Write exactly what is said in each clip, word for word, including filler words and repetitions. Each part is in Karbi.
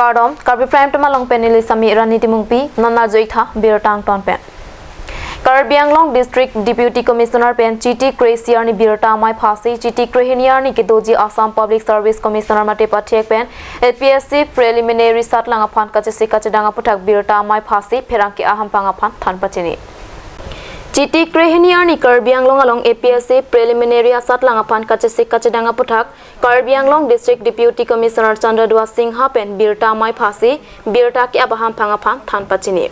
Kardom, Karbi Prime Time along pen neli Sami Rani Timungpi, non arjuitha birta angton pen. Karbi Anglong District Deputy Commissioner pen Chiti Kre-isi arni birta amei phasi, Chiti Kre-hini arni kedoji Assam Public Service Commissioner mate pathek pen A P S C preliminary satlang aphan kachesik kachedang aputhak birta amei phasi pherangke ahampang aphan than pachini. Chiti Kre-hini arni Karbi Anglong along A P S C preliminary asatlang aphan kachesik kachedang aputhak Karbi Anglong District Deputy Commissioner Chandradua Singha pen birta amei phasi birta ke-ap ahampang aphan than pachini.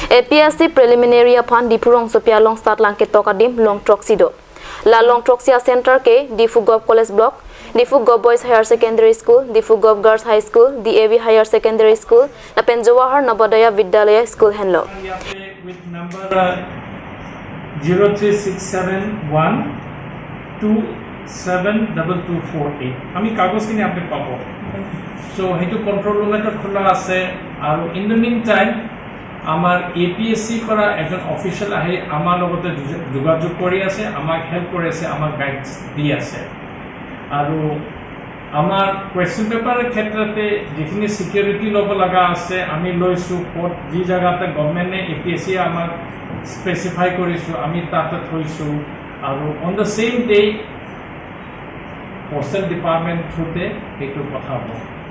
A P S C preliminary aphan Diphu rongsopi along satlang ketok adim long throksi do. La long throksi a-center ke Diphu Govt College Block, Diphu Govt Boys Higher Secondary School, Diphu Govt Girls High School, D A V Higher Secondary School, lapen Jawahar Navodaya Vidyalaya School henlo. With number, uh, zero three six seven one two seven double two four eight. আমি কাগজখিনি আপডেট পাব। চ' সেইটো control room এটা খোলা আছে। আৰু in the meantime আমাৰ এ পি এছ চি পৰা এজন অফিচিয়েল আহি আমাৰ লগতে যোগ- যোগাযোগ কৰি আছে, আমাক হেল্প কৰি আছে, আমাক গাইডছ দি আছে। আৰু আমাৰ কুৱেশ্যন পেপাৰৰ ক্ষেত্ৰতে যিখিনি ছিকিউৰিটি ল'ব লগা আছে আমি লৈছোঁ। ক'ত যি জেগাতে গভৰ্ণমেণ্টে এ পি এছ চি আমাক স্পেচিফাই কৰিছোঁ, আমি তাতে থৈছোঁ। আৰু on the same day postal department থ্ৰুতে সেইটো পঠাব।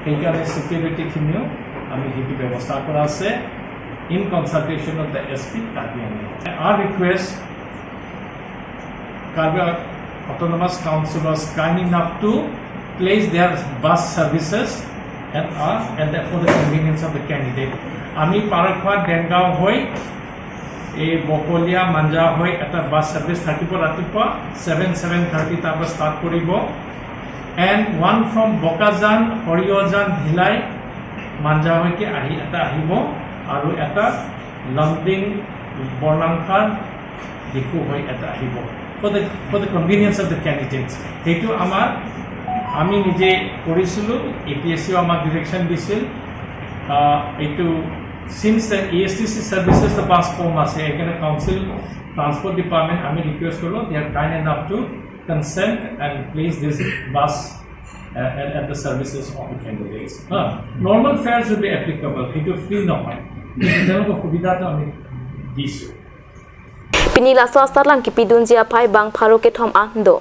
সেইকাৰণে ছিকিউৰিটিখিনিও আমি সেইটো ব্যৱস্থা কৰা আছে, in consultation of the S P Karbi Anglong. Our request, Karbi Autonomous Council was kind enough to place their bus services and, uh, and for the convenience of the candidate. আমি পাৰখোৱা দেনগাঁও হৈ এই বকলীয়া মাঞ্জা হৈ এটা বাছ চাৰ্ভিছ থাকিব। ৰাতিপুৱা ছেভেন, ছেভেন থাৰ্টি তাৰ পৰা ষ্টাৰ্ট কৰিব। And one from Bokajan, Horiajan, Bhilai, মাঞ্জা হৈকে আহি এটা আহিব আৰু এটা লামডিং, বৰলাংখাৰ, ডিফু হৈ এটা আহিব। For the, for the convenience of the candidates। সেইটো আমাৰ, আমি নিজে কৰিছিলোঁ, এ পি এছ চিও আমাক ডিৰেকশ্যন দিছিল। আহ, এইটো চিন্স এ এছ টি চি চাৰ্ভিচেছ বাছ কম আছে, সেইকাৰণে কাউন্সিল ট্ৰান্সপৰ্ট ডিপাৰ্টমেণ্ট আমি ৰিকুৱেষ্ট কৰিলোঁ, they are kind enough to consent and place this bus at, at, at the services of the candidates. হা, normal fares will be applicable, সেইটো ফ্ৰী নহয়, কিন্তু তেওঁলোকৰ সুবিধাটো আমি দিছোঁ। Pini laso asatlang kipidunji aphai bang pharo kethom an do.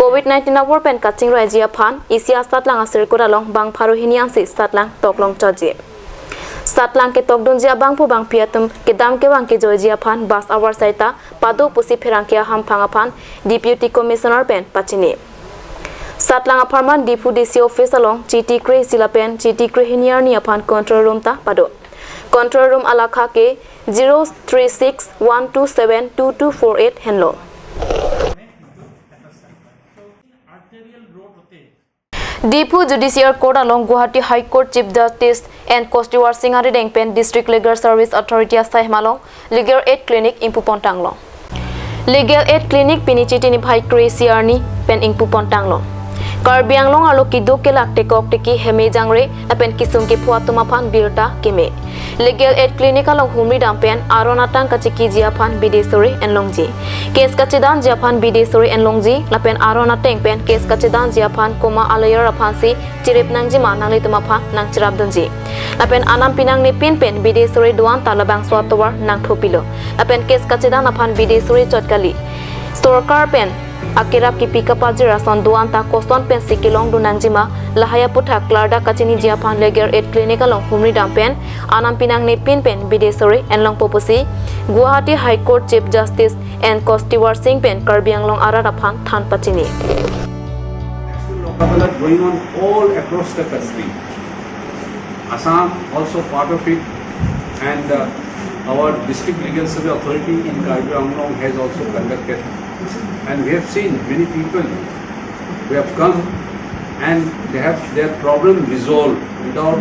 Covid nineteen apor pen kachingraiji aphan isi asatlang asirkut along bang pharo hini ansi satlang toklong chotji. Satlang ketokdunji abangphu bangphi atum kedam kevang kejoiji aphan bus awar saita pado pusi pherangke ahampang aphan Deputy Commissioner pen pachini. Satlang apharman Diphu D C office along Chiti Kre-isi lapen Chiti Kre-hini arni aphan control room ta pado. Control room alakha ke zero three six one two seven two two four eight henlo. Diphu Judicial Court along Guwahati High Court Chief Justice N Kostiwar Singh arideng pen District Legal Service Authority asai hem along legal aid clinic ingpupon tanglo. Legal aid clinic pini Chiti niphai kre-isi arni pen ingpupon tanglo. Karbi Anglong arlo keduk kelak tekok teki heme jangre lapen kisung kepho atum aphan birta keme. Legal aid clinic along humri dam pen aron atang kachekiji aphan bidi sore enlongji. Case kachedanji aphan bidi sore enlongji lapen aron ateng pen case kachedanji aphan komat a-lawyer aphansi cherip nangjima nanglitum aphan nangcherapdunji. Lapen anam pinang nepin pen bidi sore do-an ta labangso atovar nangthopilo. Lapen case kachedan aphan bidi sore chot kali. Sorkar pen akerap kipi kapajir ason do-an ta koson pensi kelongdun nangjima lahai aputhak klardak kachiniji aphan legal aid clinic along humri dam pen anam pinang nepin pen bidi sore enlongpo pusi Guwahati High Court Chief Justice N Kostiwar Singh pen Karbi Anglong arat aphan than pachini. National Lok Adalat going on all across the country. Assam also part of it, and, uh, our District Legal Service Authority in Karbi Anglong has also conducted. And we have seen many people who have come and they have their problem resolved without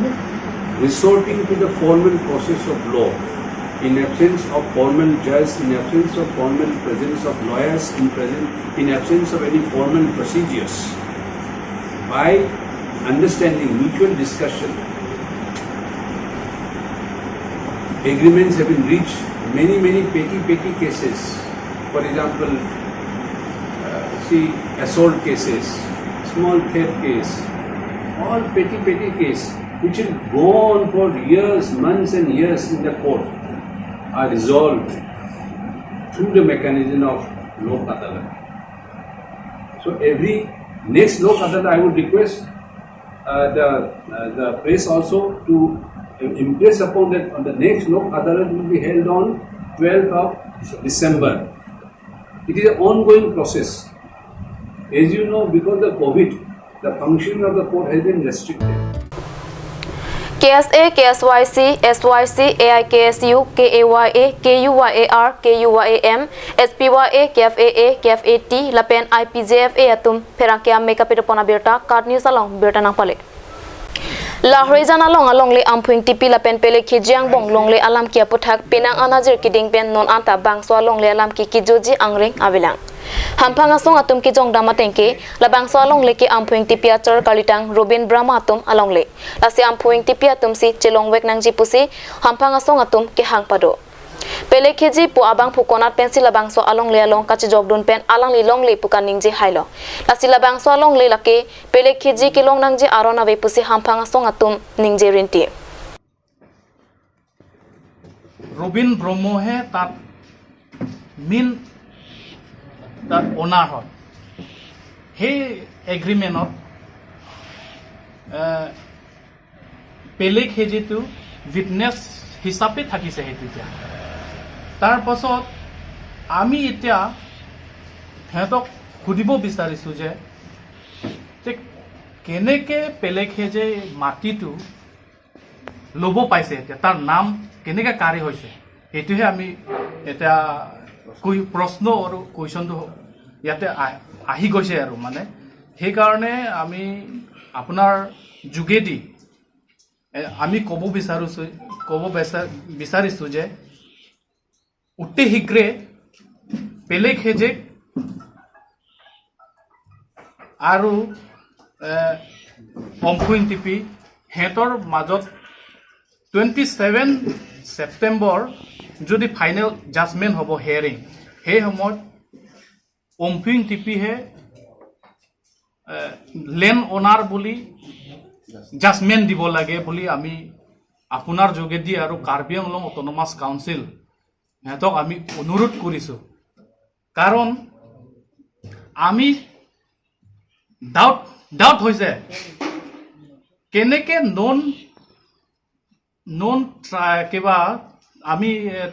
resorting to the formal process of law, in absence of formal judge, in absence of formal presence of lawyers, in presence, in absence of any formal procedures. By understanding, mutual discussion, agreements have been reached. Many, many petty, petty cases, for example, uh, see, assault cases, small theft case, all petty, petty case, which will go on for years, months and years in the court, are resolved through the mechanism of Lok Adalat. So every next Lok Adalat, I would request uh, the uh, the press also to impress upon that on the next Lok Adalat will be held on twelfth of December. It is an ongoing process. As you know, because of COVID, the function of the court has been restricted. K S A, K S Y C, S Y C, A I K S U, K A Y A, K U Y A R, K U Y A M, S P Y A, K F A A, K F A T, lapen I P J F A atum pherangke amei kapitopon abirta KAT News along birta nangpale. Lahorijan along alongle Amphu Engtipi lapen Pelek Hiji angbong longle alam ke aputhak penang anajir keding pen non anta bangso alongle alam ke kijoji angreng avelang. Hamphang asong atum kejongdam ateng ke labangso alongle ke Amphu Engtipi achor kalitang Robin Brahma atum alongle. Lasi Amphu Engtipi atum si chelongvek nangji pusi hamphang asong atum kehang pado. Pelek Hiji pu abangphu konat pensi labangso alongle along kachejokdun pen alangli longle pu kaningje hailo. Lasi labangso alongle lake Pelek Hiji kelong nangji aron ave pusi hamphang asong atum ningje rinti. Robin ব্ৰহ্মহে তাত মেইন তাত অনাৰ হয়। সেই এগ্ৰিমেণ্টত পেলেক হেজিটো উইটনেছ হিচাপে থাকিছে সেই তেতিয়া। তাৰ পাছত আমি এতিয়া সিহঁতক সুধিব বিচাৰিছোঁ যে যে কেনেকে পেলেক হেজে মাটিটো ল'ব পাইছে, এতিয়া তাৰ নাম কেনেকে কাৰী হৈছে, সেইটোহে আমি এতিয়া কৈ প্ৰশ্ন আৰু কুৱেশ্যনটো ইয়াতে আহ- আহি গৈছে আৰু মানে। সেইকাৰণে আমি আপোনাৰ যোগেদি এ, আমি ক'ব বিচাৰিছোঁ ক'ব বিচা- বিচাৰিছোঁ যে অতি শীঘ্ৰে পেলেক হেজেক আৰু এ, অম্ফু ইংটিপি সিহঁতৰ মাজত টুৱেণ্টি ছেভেন ছেপ্টেম্বৰ যদি ফাইনেল জাজমেণ্ট হ'ব হিয়াৰিং, সেই সময়ত অম্ফু ইংটিপিহে লেণ্ড অনাৰ বুলি জাজমেণ্ট দিব লাগে বুলি আমি আপোনাৰ যোগেদি আৰু কাৰ্বি আংলং অট'নমাছ কাউন্সিল সিহঁতক আমি অনুৰোধ কৰিছোঁ। কাৰণ আমি ডাউট ডাউট হৈছে কেনেকে নন নন ট্ৰাই কিবা আমি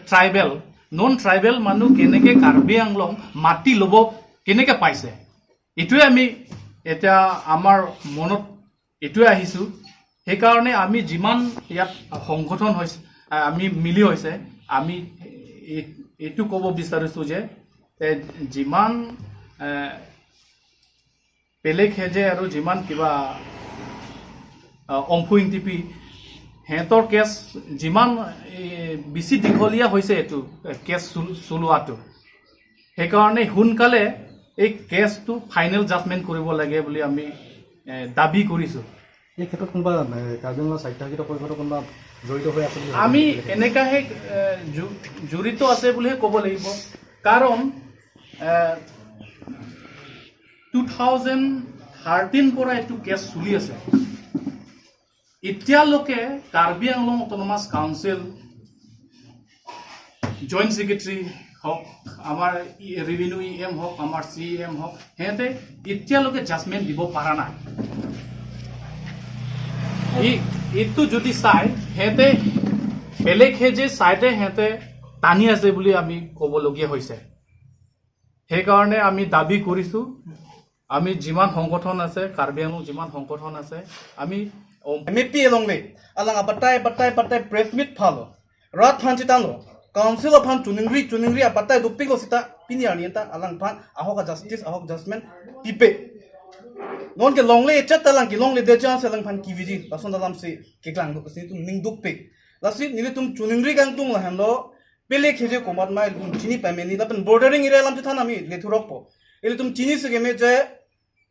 ট্ৰাইবেল নন ট্ৰাইবেল মানুহ কেনেকে কাৰ্বি আংলং মাটি ল'ব কেনেকে পাইছে, এইটোৱে আমি এতিয়া আমাৰ মনত এইটোৱে আহিছোঁ। সেইকাৰণে আমি যিমান ইয়াত সংগঠন হৈছে, আ, আমি মিলি হৈছে, আমি এই- এইটো ক'ব বিচাৰিছোঁ যে এ, যিমান এ, পেলেক হেজে আৰু যিমান কিবা আ, অম্ফু ইংটিপি সিহঁতৰ কেছ যিমান এ, বেছি দীঘলীয়া হৈছে এইটো এ, কেছ চল- চলোৱাটো, সেইকাৰণে সোনকালে এই কেছটো ফাইনেল জাজমেণ্ট কৰিব লাগে বুলি আমি এ, দাবী কৰিছোঁ। এই ক্ষেত্ৰত কোনোবা এ, কাৰ্বি আংলং স্বায়ত্তশাসিত পৰিষদৰ কোনোবা জড়িত হৈ আছে বুলি ভাবে আমি নেকি? এনেকাহে এ, জু- জড়িত আছে বুলিহে ক'ব লাগিব। কাৰণ টু থাউজেণ্ড থাৰ্টিন পৰা এইটো কেছ চলি আছে। এতিয়ালৈকে Karbi Anglong autonomous council joint secretary হওক, আমাৰ ৰেভিনিউ ই এম হওক, আমাৰ চি ই এম হওক, সিহঁতে এতিয়ালৈকে জাজমেণ্ট দিব পৰা নাই। এই- এইটো যদি চাই সিহঁতে বেলেগ হেজে চাইডে সিহঁতে টানি আছে বুলি আমি ক'বলগীয়া হৈছে। সেইকাৰণে আমি দাবী কৰিছোঁ, আমি যিমান সংগঠন আছে, কাৰ্বি আংলং যিমান সংগঠন আছে, আমি M A P alongle alang abatai batai batai press meet phalo, rat aphan chethanlo, council aphan choningri choningri abatai dopiklo seta pini arni ta alangphan ahok a justice ahok judgment pipe. Non ke longle chat alang ke longle dejan se alangphan kiviji lason alam si keklang dok si tum ning dopik. Lasi nelitum choningri kangtung lahenlo, Pelek heje komat ma ilitum chini pameni lapen bordering area alam chethan ami lethurokpo. Ilitum chini segeme je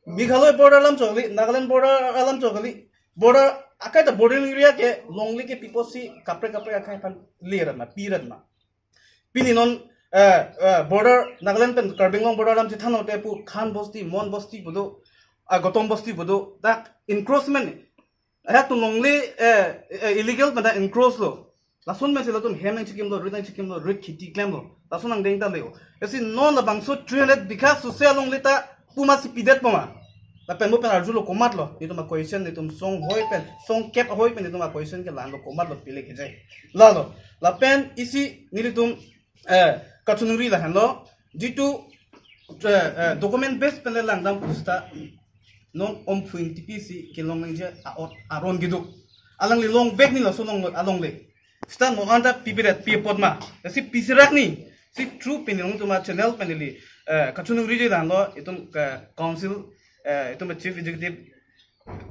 Meghalaya border alam chokli, Nagaland border alam chokli, border akai ta bordering area ke longle ke pipo si kaprek kaprek akai aphan le ran ma, pi ran ma. Pini non eh, eh, border Nagaland pen Karbi Anglong border alam chethan hote pu Khan Bosti, Mon Bosti pu do, ah, Gotom Bosti pu do, dak encroachment Ayak tu longle, eh, eh, illegal pada encroach lo. Lason mesi latum hem nangchekimlo, rit nangchekimlo, rit kheti klemlo. Lason angdeng ta leo. Esi non labangso three hundred bigha suse alongle ta pu masi pidet poma. Lapen mo pen arjulo komatlo. Netum a-question, netum song hoi pen, song kep hoi pen, netum a-question ke la-anlo komatlo pele keje. Lalo. Lapen isi nelitum, eh, kachoningri lahenlo. Jitu, eh, eh, document base pen le langdam pusita non Omphu Ingtipi si kelong nangji a-ot aron keduk. Alangli longvek ni laso long alongle. Sita non anta pipiret pi apot ma. Si pisirak ni. Si through pen nelitum a-channel pen neli, eh, kachoningri lahenlo itum ke council, eh, itum a-chief executive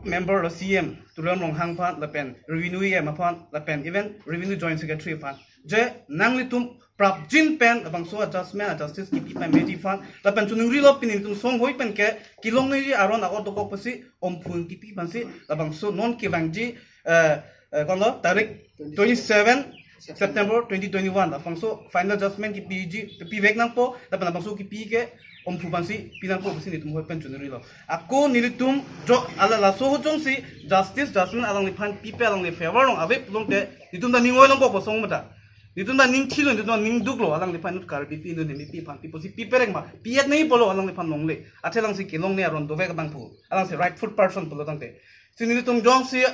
member lo C M Tuliram Ronghang aphan, lapen revenue E M aphan, lapen even revenue joint secretary aphan. Je nanglitum prapjin pen labangso a-judgment a-justice kipi pen meji aphan, lapen choningrilo pini netum song hoi pen ke kelong nangji aron a-ot dokok pusi Omphu Ingtipi aphansi labangso non kevangji, eh, eh, konlo tarik twenty-seven September twenty twenty-one. Labangso final judgment kipiji, pivek nangpo, lapen labangso kipi ke Omphu aphansi pi nangpo pusi netum hoi pen choningrilo. Ako nelitum jo ala laso ahut jongsi justice, judgment alangliphan pipe, alangli favor along ave pulote netum ta ning oi longkok po song mata. Netum ta ning thilo, netum ta ning duklo, alangliphan inut Karbipi, inut Nemipi aphan pi pusi piperek ma, pi-et nangji pulo alangliphan longle. Athe alangsi kelong ni aron dovek abang pu. Alangsi rightful person pulo tangte. Si nelitum jongsi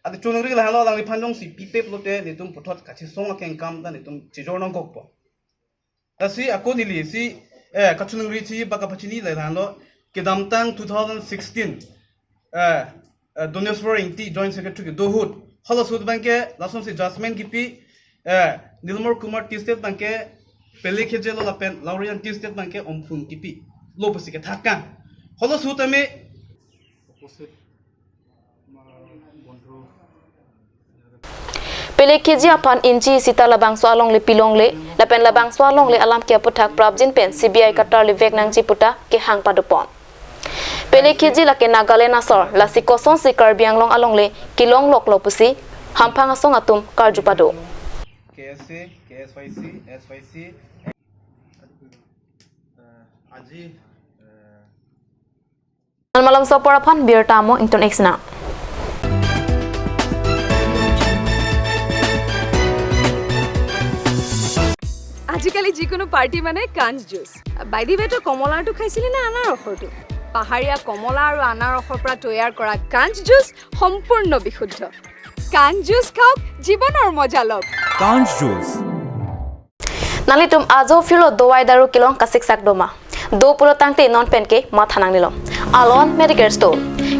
adi choningri lahenlo, alangliphan jongsi pipe pulote netum puthot kachesong akengkam ta netum chejor nangkok po. Lasi ako neli si, eh, kachoningri si baka pachini lahenlo, kedamtang two thousand sixteen, eh, eh, Doneswar Ingti Joint Secretary kedo ahut. Halaso ahut abang ke lasonsi judgment kipi, eh, Nilmar Kumar Tea Estate abang ke Pele Khejelo lapen Laurian Tea Estate abang ke Omphu Ingtipi lo pusi kethak kang. Halaso ahut tame Pele Kheji aphan inji sita labangso alongle pilongle, lapen labangso alongle alam ke aputhak prapjin pen C B I katarlivek nangji puta kehang padopon. Pele Kheji lake Nagaland asor, lasi kosonsi Karbi Anglong alongle kelong loklo pusi hamphang asong atum karju pado. K S A, K S Y C, S Y C, eh, আজি, eh, Malmalom sopor aphan birta mo ingtun eksena. আজিকালি যিকোনো পাৰ্টি মানে কাঞ্চ জুচ। বাইদি বে, তই কমলাৰটো খাইছিলি নে আনাৰসৰটো? পাহাৰীয়া কমলা আৰু আনাৰসৰ পৰা তৈয়াৰ কৰা কাঞ্চ জুচ সম্পূৰ্ণ বিশুদ্ধ। কাঞ্চ জুচ খাওক, জীৱনৰ মজা লওক। Kanch juice. Nanglitum ajo phirlo dovai daru kelong kasiksak doma. Do pulo tangte non pen ke matha nangnelo. Alon Medicare Store.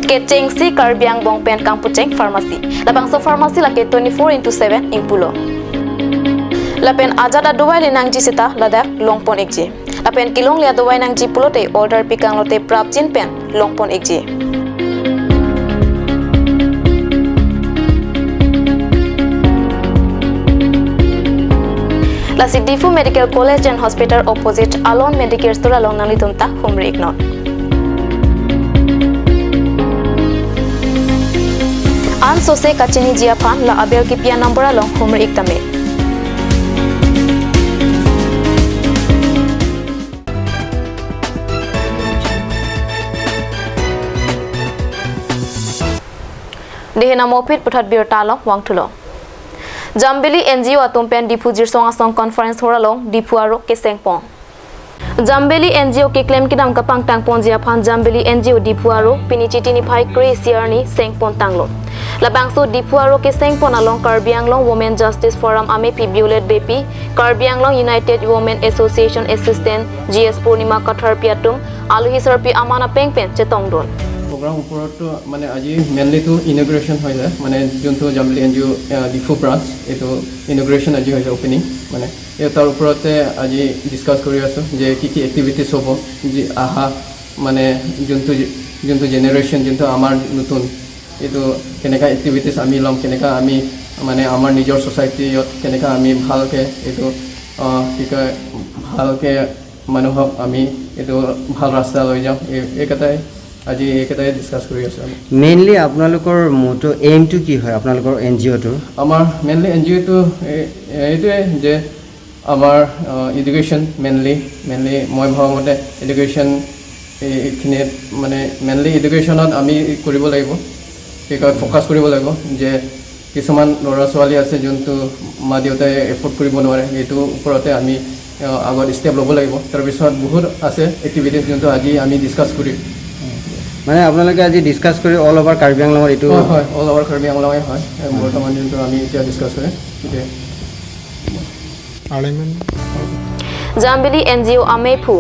Kechengsi Karbi angbong pen kangpucheng pharmacy. Labangso pharmacy lake twenty-four into seven ingpulo. Lapen ajat adovai le nangji sita ladak longpon ikji. Lapen kelongle adovai nangji pulote order pikanglote prapjin pen longpon ikji. Lasi Diphu Medical College and Hospital opposite Alon Medicare Store along nanglitum ta humri iknon. Ansose kachiniji aphan la abel kipi a-number along humri ik tame. Dehena mopit puthot birta along vangthulo. Jambili N G O atum pen Diphu Jirsong Asong Conference Hall along Diphu aro kesengpon. Jambili N G O keklem kedam kapangtang ponji aphan Jambili N G O Diphu aro pini Chiti niphai kre-isi arni sengpon tanglo. Labangso Diphu aro kesengpon along Karbi Anglong Women Justice Forum amepi Violet Beypi, Karbi Anglong United Women Association Assistant G S Purnima Katharpi atum, alohi sarpi aman apeng pen chetongdun. Programme ওপৰততো মানে আজি মেইনলিটো inauguration হৈছে, মানে যোনটো জামলি N G O' Diphu branch, এইটো inauguration আজি হৈছে, অপেনিং। মানে এই তাৰ ওপৰতে আজি ডিছকাছ কৰি আছোঁ যে কি কি এক্টিভিটিছ হ'ব, যি অহা মানে যোনটো, যোনটো জেনেৰেশ্যন, যোনটো আমাৰ নতুন, এইটো কেনেকা এক্টিভিটিছ আমি ল'ম, কেনেকা আমি মানে আমাৰ নিজৰ ছ'চাইটিত কেনেকা আমি ভালকে এইটো, আহ, কি কয়, ভালকে মানুহক আমি এইটো ভাল ৰাস্তা লৈ যাওঁ, এই, এইকেইটাই আজি এইকেইটাই ডিছকাছ কৰি আছোঁ আমি। মেইনলি আপোনালোকৰ মটো, এইমটো কি হয় আপোনালোকৰ এন জি অ'টোৰ? আমাৰ মেইনলি এন জি অ'টো এই, এইটোৱে যে আমাৰ, আহ, এডুকেশ্যন মেইনলি, মেইনলি মই ভবা মতে এডুকেশ্যন এই, এইখিনিত মানে মেইনলি এডুকেশ্যনত আমি কৰিব লাগিব। কি কয়, ফ'কাছ কৰিব লাগিব যে কিছুমান ল'ৰা ছোৱালী আছে যোনটো মা দেউতাই এফৰ্ড কৰিব নোৱাৰে, এইটো ওপৰতে আমি আহ, আগত ষ্টেপ ল'ব লাগিব। তাৰপিছত বহুত আছে এক্টিভিটিজ যোনটো আজি আমি ডিছকাছ কৰিম। মানে আপোনালোকে আজি ডিছকাছ কৰি অল অভাৰ কাৰ্বি আংলঙৰ এইটো হয় হয়, অল অভাৰ কাৰ্বি আংলঙে হয়। এ, বৰ্তমান যোনটো আমি এতিয়া ডিছকাছ কৰিম, গতিকে Jambili N G O amephu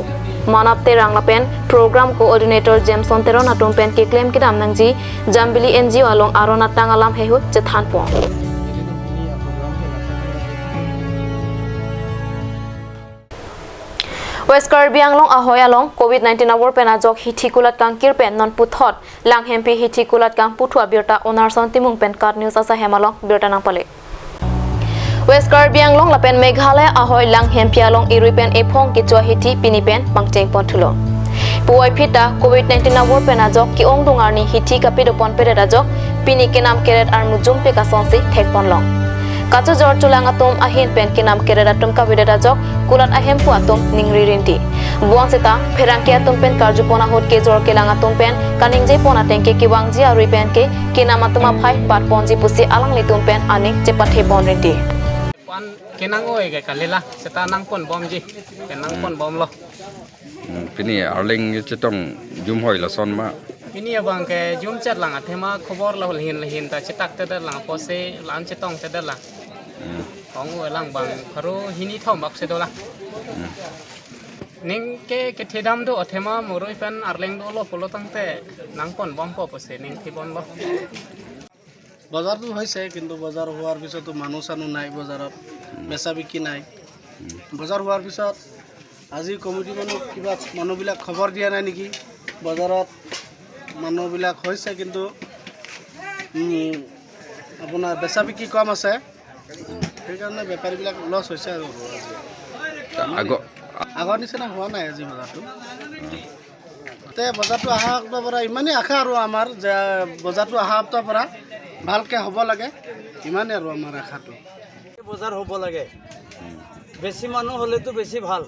Manap Terang lapen program coordinator Jameson Teron atum pen keklem kedam nangji Jambili N G O along aron atang alam heihui chethanpon. West Karbi Anglong ahoi along covid nineteen abor pen ajok hithi kulat kangkir pen non puthot Langhempi hithi kulat kangputhu abirta Onarson Timung pen KAT News asahem along birta nangpale. West Karbi Anglong lapen Meghalaya ahoi Langhempi along irui pen ephong kecho ahithi pini pen pangcheng pon thulo. Puvoiphit ta covid nineteen abor pen ajok ke-ongdung arni hithi kapidopon pedet ajok pini kenam keret armu jumpe kasonsi thekpon long. Kachojor chulang atum ahin pen kenam keret atum kavedet ajok kulat ahemphu atum ningri rinti. Bonsita pherangke atum pen karjupon ahut kejor kelang atum pen kaningjepon ateng ke kevangji arui pen ke kenam atum aphai batponji pusi alanglitum pen aning chepathepon rinti. Pan kenang oi ke kalila seta nangpon bomji, kenang pon bomlo. Hmm, pini arleng chetong jum hoi lason ma. Pini abang ke jum chat lang athema khobor lahul hin lahin ta chetak tedet lang apotsi lan chetong tedet lang. Kong u lang bang pharo hini thom bak se do lang. Ning ke kethedam do athema moroi pen arleng dolo pulo tangte nangpon bompo pusi ning thibonlo. বজাৰটো হৈছে, কিন্তু বজাৰ হোৱাৰ পিছতো মানুহ চানুহ নাই বজাৰত, বেচা বিক্ৰী নাই। বজাৰ হোৱাৰ পিছত আজি কমিটি মানুহ কিবা মানুহবিলাক খবৰ দিয়া নাই নেকি? বজাৰত মানুহবিলাক হৈছে, কিন্তু উম, আপোনাৰ বেচা বিক্ৰী কম আছে, সেইকাৰণে বেপাৰীবিলাক লছ হৈছে আৰু আজি। আগৰ আগৰ নিচিনা হোৱা নাই আজি বজাৰটো। তে বজাৰটো অহা সপ্তাহৰ পৰা ইমানেই আশা আৰু আমাৰ যে বজাৰটো অহা সপ্তাহৰ পৰা ভালকে হ'ব লাগে, ইমানেই আৰু আমাৰ আশাটো। বজাৰ হ'ব লাগে। বেছি মানুহ হ'লেতো বেছি ভাল।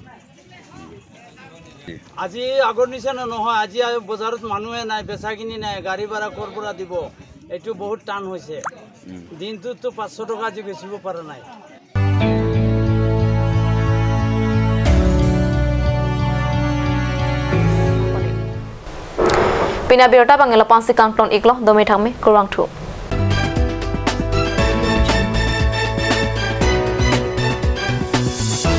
আজি আগৰ নিচিনা নহয়, আজি বজাৰত মানুহে নাই, বেচা কিনি নাই, গাড়ী ভাড়া ক'ৰ পৰা দিব? এইটো বহুত টান হৈছে। দিনটোততো পাঁচশ টকা আজি বেচিব পৰা নাই। Pini abirta abang ilo pensi kangton iklo, dome thangme, kurvangthu.